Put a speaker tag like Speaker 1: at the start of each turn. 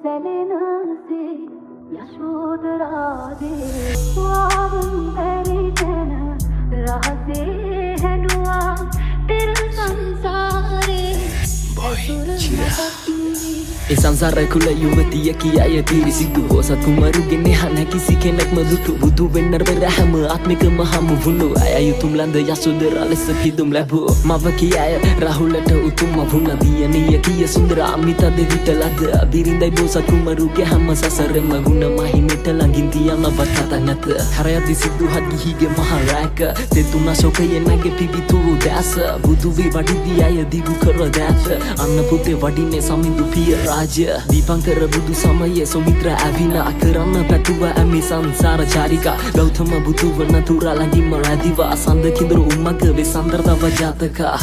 Speaker 1: සැලෙනසේ යශෝදරාදේ වාවුම් බැරි තැන රහසේ හැඬුවා පෙර සංසාරේ.
Speaker 2: Boy,
Speaker 1: ඇසුර
Speaker 2: Chira.
Speaker 1: මතක් වී
Speaker 2: ඒ සංසාර කුල යුවතිය කියාය පිරිසිදු බෝසත් කුමරුගේ නෙහා කිසි කෙනෙක්ම දුටු. බුදු වෙන්න පෙර හැම ආත්මිකම හමු වුණු අය යුතුම් ලඳ යසෝදරා ලෙස පිදුම් ලැබූ මව කියාය රාහුලට උතුම්ම වුණ දියණිය කිය සුන්දර අමිත දෙවිට ලද බිරිඳයි. බෝසත් කුමරුගේ හැම සසරෙම ගුණ මහිමෙට ළඟින් තියනවත් කතා නැත. හරයදි සිදුහත් ගිහිගේ මහ රැක තෙතුන ශෝකයේ නැගේ පිවිතුරු දැස. බුදු වී වඩිදි අය දිගු කර දෑත අන්න පුතේ වඩින්නේ සමිඳු පිය රාජ්‍ය. දීපංකර බුදු සමයේ සුමිත්‍ර ඇවිනා කරන්න පැතුව ඇමි සංසාර චාරිකා. ගෞතම බුදු වන තුරා ළඟින්ම රැඳිවා සඳ කිඳුරු උමග වෙසන්දර තව ජාතකා.